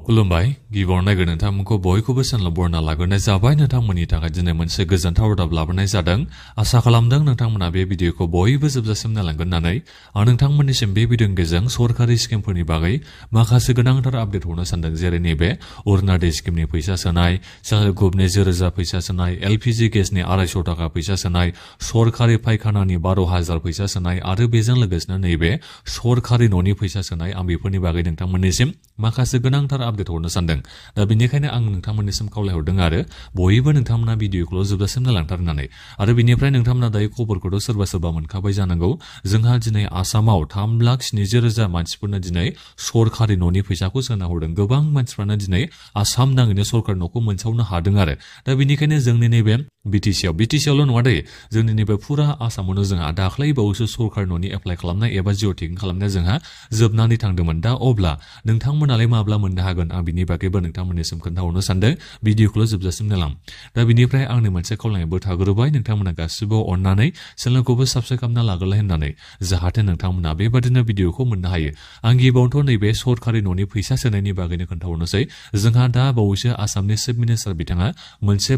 खुलुमबाय गिबियावनो नायगोन नोंथांमोनखौ बयखौबो सानला बरना लाग्रोनाय जाबाय नोंथांमोननि थाखाय दिनै मोनसे गोजोनथाव रादाब लाबोनाय जादों आसा खालामदों नोंथांमोना बे भिडिअखौ बयबो जोबजासिम नायलांगोन होननानै आं नोंथांमोननिसिम बे भिडिअनि गेजेरजों सरकारि स्किमफोरनि बागै माखासे गोनांथार आपडेट हरनो सानदों जेरै नैबे अरुणोदय स्किमनि फैसा सोनाय सेल्फ हेल्प ग्रुपनि 1000 फैसा सोनाय एलपिजि गेसनि 250 थाखा फैसा सोनाय सरकारि फायखानानि 12,000 फैसा सोनाय आरो बेजों लोगोसेनो नैबे सरकारि न'नि फैसा सोनाय आं बेफोरनि बागै नोंथांमोननिसिम माखासे गोनांथार आपडेट हरनो सानदों दा बेनिखायनो आं नोंथांमोननिसिम खावलायहरदों आरो बयबो नोंथांमोना भिडिअखौल' जोबजासिम नायलांथार होननानै आरो बेनिफ्राय नोंथांमोना दायो खबरखौथ' सोरबा मोनखाबाय जानांगौ जोंहा दिनै आसामाव 3,70,000 मानसिफोरनो दिनै सरकारि न'नि फैसाखौ सोना हरदों गोबां मानसिफ्रानो दिनै आसाम नाङैनो सरकारि न'खौ मोनसावनो हादों आरो दा बेनिखायनो जोंनि नैबे बिटिसिआवल' नङा दे जोंनि नैबे फुरा आसामावनो जोंहा दाख्लै बावैसो सरकारि न'नि एप्लाइ खालामनाय एबा जिअ टेकिं खालामनाया जोंहा जोबनानै थांदोंमोन दा अब्ला नोंथांमोनालाय माब्ला मोननो हागोन आं बिनि बागैबो नोंथांमोननिसिम खोन्थाहरनो सानदों भिडिअखौल' जोबजासिम नायलां दा बिनिफ्राय आंनि मोनसे खावलायनायबो थाग्रोबाय नोंथांमोना गासिबो अननानै चेनेलखौबो साबस्क्राइब खालामना लागोलाय होननानै जाहाथे नोंथांमोना बेबादिनो भिडिअखौ मोननो हायो आं गिबियावनोथ' नैबे सरकारि न'नि फैसा सोनायनि बागैनो खोन्थाहरनोसै जोंहा दा बावैसो आसामनि चिफ मिनिस्टार बिथाङा मोनसे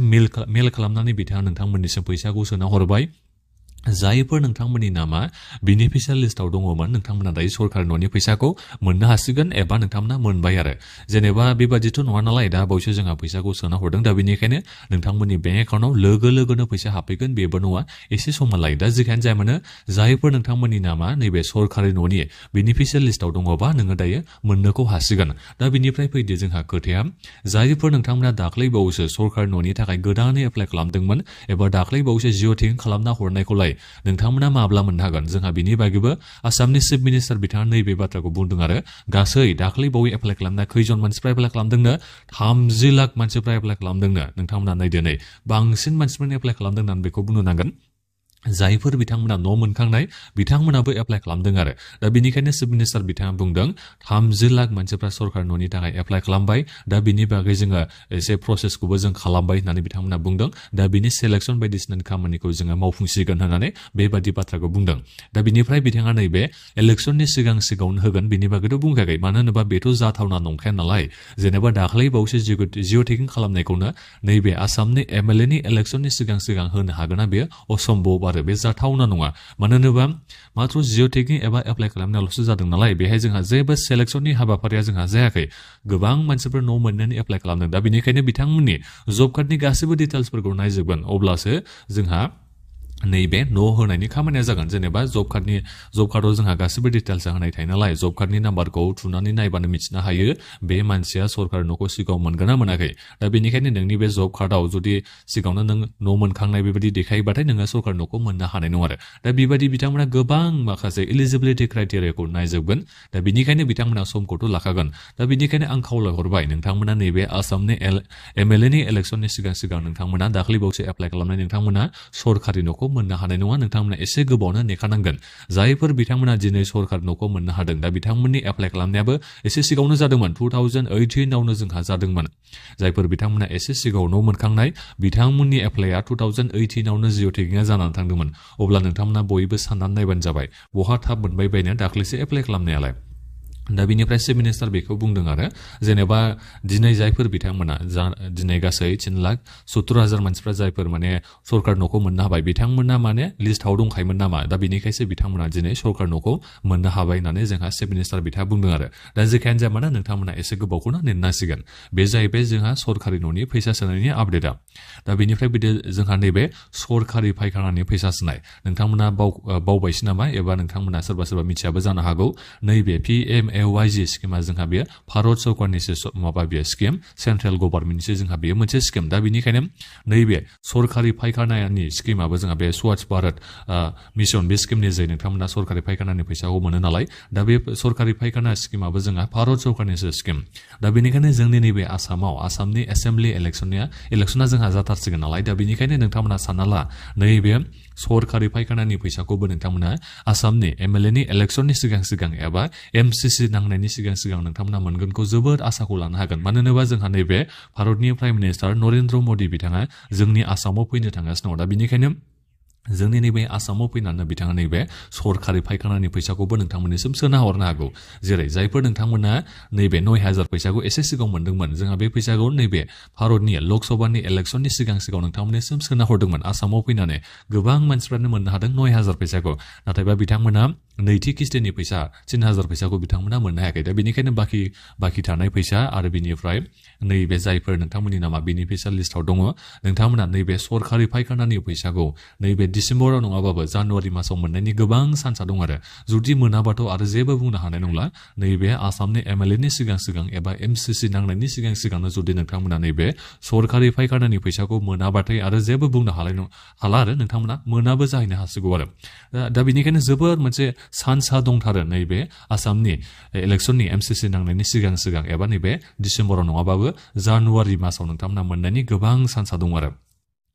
मेल खालामनानै बिथाङा नोंथांमोननिसिम फैसाखौ सोना हरबाय जायफोर नोंथांमोननि नामा बेनिफिसियाल लिस्टआव दङमोन नोंथांमोना दायो सरकारि न'नि फैसाखौ मोननो हासिगोन एबा नोंथांमोना मोनबाय आरो जेनेबा बेबादिथ' नङा नालाय दा बावैसो जोंहा फैसाखौ सोना हरदों दा बेनिखायनो नोंथांमोननि बेंक एकाउन्टआव लोगोनो फैसा हाबफैगोन बेबो नङा एसे सम लायो दा जेखियानो जाया मानो जायफोर नोंथांमोननि नामा नैबे सरकारि न'नि बेनिफिसियाल लिस्टआव दङबा नोङो दायो मोननोखौ हासिगोन दा बिनिफ्राय फैदो जोंहा खोथाया जायफोर नोंथांमोना दाख्लै बावैसो सरकारि न'नि थाखाय गोदानै एप्लाइ खालामदोंमोन एबा दाख्लै बावैसो जिअ टेकिं खालामना हरनायखौलाय नोंथांमोना माब्ला मोननो हागोन जोंहा बिनि बागैबो आसामनि चिफ मिनिस्टार बिथाङा नैबे बाथ्राखौ बुंदों आरो गासै दाख्लै बावै एप्लाइ खालामनाय खैजन मानसिफ्रा एप्लाइ खालामदोंनो 30 लाख मानसिफ्रा एप्लाइ खालामदोंनो नोंथांमोना नायदो नै बांसिन मानसिफोरनो एप्लाइ खालामदों होननानै बेखौ बुंनो नांगोन जायफोर बिथांमोना न' मोनखांनाय बिथांमोनाबो एप्लाइ खालामदों आरो दा बेनिखायनो चिफ मिनिस्टार बिथाङा बुंदों 30 लाख मानसिफ्रा सरकारि न'नि थाखाय एप्लाइ खालामबाय दा बिनि बागै जोङो एसे प्रसेसखौबो जों खालामबाय होननानै बिथांमोना बुंदों दा बिनि सेलेक्सन बायदिसिनानि खामानिखौ जोङो मावफुंसिगोन होननानै बेबादि बाथ्राखौ बुंदों दा बिनिफ्राय बिथाङा नैबे इलेक्सननि सिगाङावनो होगोन बिनि बागैथ' बुंखायाखै मानो होनोबा बेथ' जाथावना नंखाया नालाय जेनेबा दाख्लै बावैसो जिअ टेकिं खालामनायखौनो नैबे आसामनि एमएलए नि इलेक्सननि सिगां होनो हागोना बेयो असम्भब आरो बे जाथावना नङा मानो होनोबा माथ्र जिअ टेकिं एबा एप्लाइ खालामनायाल'सो जादों नालाय बेहाय जोंहा जेबो सेलेक्सननि हाबाफारिया जोंहा जायाखै गोबां मानसिफोर न' मोननानै एप्लाइ खालामदों दा बेनिखायनो बिथांमोननि जब कार्डनि गासैबो डिटेल्सफोरखौ नायजोबगोन अब्लासो जोंहा नैबे न' होनायनि खामानिया जागोन जेनेबा जब कार्डआव जोंहा गासिबो डिटेल्स होनाय थायो नालाय जब कार्डनि नाम्बारखौ थुनानै नायबानो मिथिनो हायो बे मानसिया सरकारि न'खौ सिगाङाव मोनगोन ना मोनाखै दा बेनिखायनो नोंनि बे जब कार्डआव जुदि सिगाङावनो नों न' मोनखांनाय बेबायदि देखायोबाथाय नोङो सरकारि न'खौ मोननो हानाय नङा आरो दा बेबायदि बिथांमोना गोबां माखासे इलिजिबिलिटि क्राइटेरियाखौ नायजोबगोन दा बेनिखायनो बिथांमोना समखौथ' लाखागोन दा बेनिखायनो आं खावलायहरबाय नोंथांमोना नैबे आसामनि एमएलए नि इलेक्सननि सिगां नोंथांमोना दाख्लै बावैसो एप्लाइ खालामनाय नोंथांमोना सरकारि न'खौ मोननो हानाय नङा नोंथांमोना एसे गोबावनो नेखानांगोन जायफोर बिथांमोना दिनै सरकारि न'खौ मोननो हादों दा बिथांमोननि एप्लाइ खालामनायाबो एसे सिगाङावनो जादोंमोन 2018आवनो जोंहा जादोंमोन जायफोर बिथांमोना एसे सिगाङाव न' मोनखांनाय बिथांमोननि एप्लाइआ 2018आवनो जिअ टेकिंआ जानानै थांदोंमोन अब्ला नोंथांमोना बयबो साननानै नायबानो जाबाय बहा थाब मोनबाय बायनो दाख्लैसो एप्लाइ खालामनायालाय दा बिनिफ्राय चिफ मिनिस्टार बेखौ बुंदों आरो जेनेबा दिनै जायफोर बिथांमोना दिनै गासै 3,70,000 मानसिफ्रा जायफोर माने सरकारि न'खौ मोननो हाबाय बिथांमोना माने लिस्टआव दंखायोमोन नामा दा बेनिखायसो बिथांमोना दिनै सरकारि न'खौ मोननो हाबाय होननानै जोंहा चिफ मिनिस्टार बिथाङा बुंदों आरो दा जेखियानो जाया मानो नोंथांमोना एसे गोबावखौनो नेनांसिगोन बे जाहैबाय जोंहा सरकारि न'नि फैसा सोनायनि आपडेटआ दा बेनिफ्राय जोंहा नैबे सरकारि फायखानानि फैसा सोनाय नोंथांमोना बावबायसो नामा एबा नोंथांमोना सोरबा मिथियाबो जानो हागौ नैबे PMAYG स्किमा जोंहा बेयो भारत सरकारनिसो माबा बेयो स्किम सेन्ट्रेल गभर्नमेन्टनिसो जोंहा बेयो मोनसे स्किम दा बेनिखायनो नैबे सरकारि फायखानानि स्किमाबो जोंहा बे स्वच्छ भारत मिशन बे स्किमनि जै नोंथांमोना सरकारि फायखानानि फैसाखौ मोनो नालाय दा बे सरकारि फायखाना स्किमाबो जोंहा भारत सरकारनिसो स्किम दा बेनिखायनो जोंनि नैबे आसामनि एसेम्बलि इलेक्सना जोंहा जाथारसिगोन नालाय दा बेनिखायनो नोंथांमोना सानना ला नैबे सरकारि फायखानानि फैसाखौबो नोंथांमोना आसामनि एमएलए नि इलेक्सननि सिगां एबा एमसिसि नांनायनि सिगां नोंथांमोना मोनगोनखौ जोबोद आसाखौ लानो हागोन मानो होनोबा जोंहा नैबे भारतनि प्राइम मिनिस्टार नरेन्द्र मदि बिथाङा जोंनि आसामाव फैनो थांगासिनो दङ दा बेनिखायनो जोंनि नैबे आसामाव फैनानै बिथाङा नैबे सरखारि फायखानानि फैसाखौबो नोंथांमोननिसिम सोना हरनो हागौ जेरै जायफोर नोंथांमोना नैबे 9,000 फैसाखौ एसे सिगाङाव मोनदोंमोन जोंहा बे फैसाखौ नैबे भारतनि लकसभानि इलेक्सननि सिगां नोंथांमोननिसिम सोना हरदोंमोन आसामाव फैनानै गोबां मानसिफ्रानो मोननो हादों 9,000 फैसाखौ नाथायबा बिथांमोना नैथि किस्तिनि फैसा 3,000 फैसाखौ बिथांमोना मोननो हायाखै दा बेनिखायनो बाखि थानाय फैसा आरो बिनिफ्राय नैबे जायफोर नोंथांमोननि नामा बेनिफिसियारि लिस्टआव दङ नोंथांमोना नैबे सरखारि फायखानानि फैसाखौ नैबे डिसेम्बराव नङाबाबो जानुवारि मासाव मोननायनि गोबां चान्सआ दं आरो जुदि मोनाबाथ' आरो जेबो बुंनो हानाय नंला नैबे आसामनि MLA नि सिगां एबा MCC नांनायनि सिगांनो जुदि नोंथांमोना नैबे सरखारि फायखानानि फैसाखौ मोनाबाथाय आरो जेबो बुंनो हाला आरो नोंथांमोना मोनाबो जाहैनो हासिगौ आरो दा बेनिखायनो जोबोद मोनसे चान्सआ दंथारो नैबे आसामनि इलेक्सननि MCC नांनायनि सिगां एबा नैबे डिसेम्बराव नङाबाबो जानुवारि मासाव नोंथांमोना मोननायनि गोबां चान्सआ दं आरो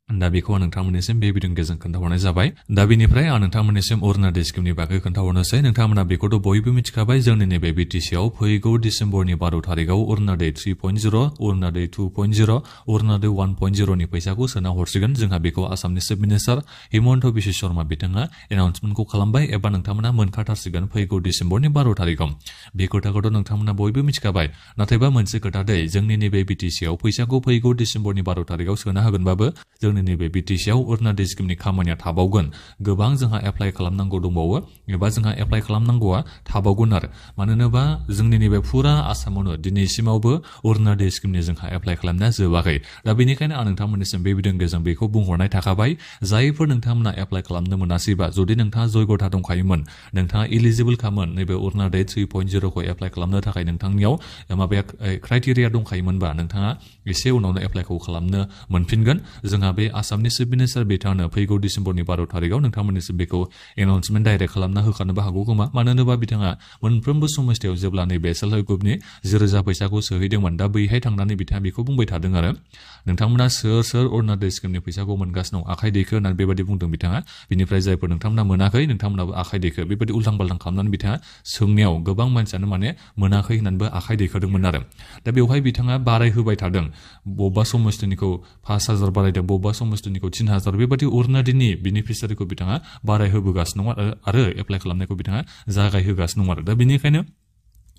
दा बेखौ आं नोंथांमोननिसिम बे भिडिअनि गेजेरजों खोन्थाहरनाय जाबाय दा बेनिफ्राय आं नोंथांमोननिसिम अरुणाचल स्किमनि बागै खोन्थाहरनोसै नोंथांमोना बेखौथ' बयबो मिथिखाबाय जोंनि नैबे BTCआव फैगौ डिसेम्बरनि 12 थारिखआव अरुणाचल 3.0 अरुणाचल 2.0 अरुणाचल 1.0 नि फैसाखौ सोना हरसिगोन जोंहा बेखौ आसामनि चिफ मिनिस्टार हिमन्त बिश्व शर्मा बिथाङा एनाउन्समेन्टखौ खालामबाय एबा नोंथांमोना मोनखाथारसिगोन फैगौ डिसेम्बरनि 12 थारिखआव बे खोथाखौथ' नोंथांमोना बयबो मिथिखाबाय नाथायबा मोनसे खोथा दै जोंनि नैबे BTCआव फैसाखौ फैगौ डिसेम्बरनि 12 थारिखआव सोना होगोनबाबो जोंनि नैबे BTCआव अरुणाचल स्किमनि खामानिया थाबावगोन गोबां जोंहा एप्लाइ खालामनांगौ दंबावो एबा जोंहा एप्लाइ खालामनांगौआ थाबावगोन आरो मानोना जोंनि नैबे फुरा आसामावनो दिनैसिमावबो अरुणाचल स्किमनि जोंहा एप्लाइ खालामनाया जोबाखै दा बेनिखायनो आं नोंथांमोननिसिम बे भिडिअनि गेजेरजों बेखौ बुंहरनाय थाखाबाय जायफोर नोंथांमोना एप्लाइ खालामनो मोनासैबा जुदि नोंथाङा जयगथा दंखायोमोन नोंथाङा इलिजिबोल खामोन नैबे अरुणाचल 3.0 खौ एप्लाइ खालामनो थाखाय नोंथांनियाव माबाया क्राइटेरिया दंखायोमोनबा नोंथाङा एसे उनावनो एप्लाइखौ खालामनो मोनफिनगोन जोंहा बे आसामनि चिफ मिनिस्टार बिथाङानो फैगौ डिसेम्बरनि 12 थारिखआव नोंथांमोननिसिम बेखौ एनाउन्समेन्ट डाइरेक्ट खालामना होखानोबो हागौ खोमा मानो होनोबा बिथाङा मोनफ्रोमबो समस्थियाव जेब्ला नैबे सेल्फ हेल्प ग्रुपनि 1,000 फैसाखौ सोहैदोंमोन दा बैहाय थांनानै बिथाङा बेखौ बुंबाय थादों आरो नोंथांमोना सोर अरुणाचल स्किमनि फैसाखौ मोनगासिनो दं आखाइ दैखो होननानै बेबायदि बुंदों बिथाङा बिनिफ्राय जायफोर नोंथांमोना मोनाखै नोंथांमोनाबो आखाइ दैखो बेबायदि उल्थां बाल्थां खालामनानै बिथाङा सोंनायाव गोबां मानसियानो माने मोनाखै होननानैबो आखाइ दैखोदोंमोन आरो दा बेवहाय बिथाङा बारायहोबाय थादों बबेबा समस्थिनिखौ 5,000 बारायदों बबेबा समस्थिनिखौ 3,000 बेबायदि अरुणाचलनि बेनिफिसियारिखौ बिथाङा बारायहोबोगासिनो दं आरो एप्लाइ खालामनायखौ बिथाङा जागायहोगासिनो दं आरो दा बेनिखायनो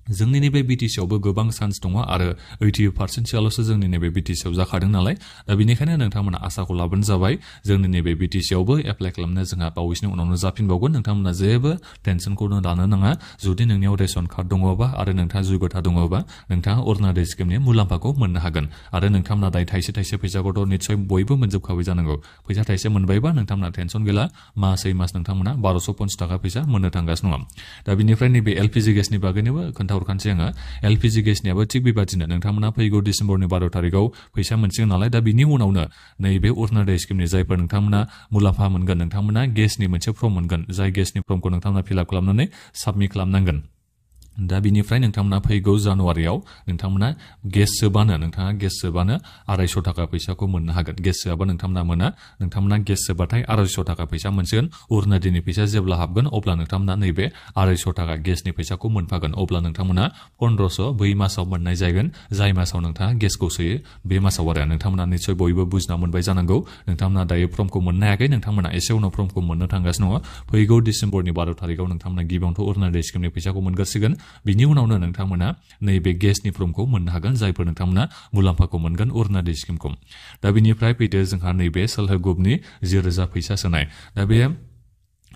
जोंनि नैबे BTCआवबो गोबां चान्स दङ आरो 80%सोआल'सो जोंनि नैबे BTCआव जाखादों नालाय दा बेनिखायनो नोंथांमोना आसाखौ लाबोनो जाबाय जोंनि नैबे BTCआवबो एप्लाइ खालामनाया जोंहा बावैसोनि उनावनो जाफिनबावगोन नोंथांमोना जेबो टेनसनखौनो लानो नाङा जुदि नोंनियाव रेशन कार्ड दङबा आरो नोंथाङा जयगथा दङबा नोंथाङा अरुणाचल स्किमनि मुलाम्फाखौ मोननो हागोन आरो नोंथांमोना दायो थाइसे फैसाखौथ' निस्सय बयबो मोनजोबखाबाय जानांगौ फैसा थाइसे मोनबायबा नोंथांमोना टेनसन गैला मासै मास नोंथांमोना 1250 थाखा फैसा मोननो थांगासिनो दङ दा बिनिफ्राय नैबे LPG गेसनि बागैनोबो खोन्थाहरखानोसै आङो LPG गेसनियाबो थिग बेबादिनो नोंथांमोना फैगौ डिसेम्बरनि 12 थारिखआव फैसा मोनसिगोन नालाय दा बिनि उनावनो नैबे अरुणाचल स्किमनि जायफोर नोंथांमोना मुलाम्फा मोनगोन नोंथांमोना गेसनि मोनसे फर्म मोनगोन जाय गेसनि फर्मखौ नोंथांमोना फिलआप खालामनानै साबमिट खालामनांगोन दा बिनिफ्राय नोंथांमोना फैगौ जानुवारियाव नोंथांमोना गेस सोबानो 250 थाखा फैसाखौ मोननो हागोन गेस सोआबा नोंथांमोना गेस सोबाथाय 250 थाखा फैसा मोनसिगोन अरुणाचलनि फैसा जेब्ला हाबगोन अब्ला नोंथांमोना नैबे 250 थाखा गेसनि फैसाखौ मोनफागोन अब्ला नोंथांमोना 1500 बै मासाव मोननाय जागोन जाय मासाव नोंथाङा गेसखौ सोयो बे मासाव आरो नोंथांमोना निस्सय बयबो बुजिना मोनबाय जानांगौ नोंथांमोना दायो फर्मखौ मोननो हायाखै नोंथांमोना एसे उनाव फर्मखौ मोननो थांगासिनो दङ फैगौ डिसेम्बरनि 12 थारिखआव नोंथांमोना गिबियावनोथ' अरुणाचल स्किमनि फैसाखौ मोनगासिगोन बिनि उनावनो नोंथांमोना नैबे गेसनि फर्मखौ मोननो हागोन जायफोर नोंथांमोना मुलाम्फाखौ मोनगोन अरुणाचल स्किमखौ दा बिनिफ्राय फैदो जोंहा नैबे सेल्फ हेल्प ग्रुपनि 1,000 फैसा सोनाय दा बे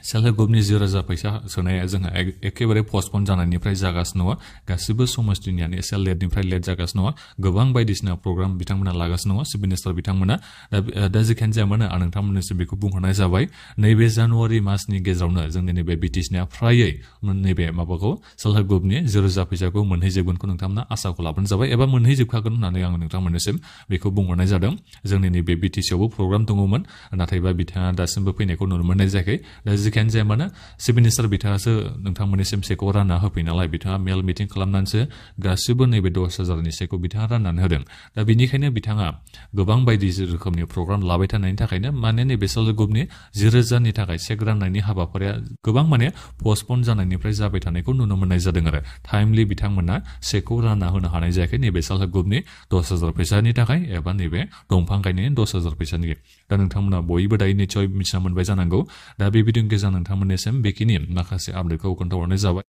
सेल्फ हेल्प ग्रुपनि 1,000 फैसा सोनाया जोंहा एखेबारे पस्टपन जानायनिफ्राय जागासिनो दङ गासिबो समस्थिनियानो एसे लेटनिफ्राय लेट जागासिनो दङ गोबां बायदिसिना प्रग्राम बिथांमोना लागासिनो दङ चिफ मिनिस्टार बिथांमोना दा जेखियानो जाया मानो आं नोंथांमोननिसिम बेखौ बुंहरनाय जाबाय नैबे जानुवारि मासनि गेजेरावनो जोंनि नैबे BTCनिया फ्रायै नैबे माबाखौ सेल्फ हेल्प ग्रुपनि 1,000 फैसाखौ मोनहैजोबगोनखौ नोंथांमोना आसाखौ लाबोनो जाबाय एबा मोनहैजोबखागोन होननानै आं नोंथांमोननिसिम बेखौ बुंहरनाय जादों जोंनि नैबे BTCआवबो प्रग्राम दङमोन नाथायबा बिथाङा दासिमबो फैनायखौ नुनो मोननाय जायाखै दा जिखायानो जाया मानो चिफ मिनिस्टार बिथाङासो नोंथांमोननिसिम चेकखौ रानना होफैयो नालाय बिथाङा मेल मिटिं खालामनानैसो गासिबो नैबे 10,000नि चेकखौ बिथाङा राननानै होदों दा बेनिखायनो बिथाङा गोबां बायदि रोखोमनि प्रग्राम लाबाय थानायनि थाखायनो माने नैबे सेल्फ हेल्प ग्रुपनि 10,000नि थाखाय चेक राननायनि हाबाफारिया गोबां माने पस्टपन जानायनिफ्राय जाबाय थानायखौ नुनो मोननाय जादों आरो टाइमलि बिथांमोना चेकखौ रानना होनो हानाय जायाखै नैबे सेल्फ हेल्प ग्रुपनि 10,000 फैसानि थाखाय एबा नैबे दंफां गायनायनि 10,000 फैसानि दा नोंथांमोना बयबो दायो निस्सय मिथिना मोनबाय जानांगौ दा बे भिडिअनि गेजेरजों नोंथांमोननिसिम बेखिनि माखासे आपडेटखौ खोन्थाहरनाय जाबाय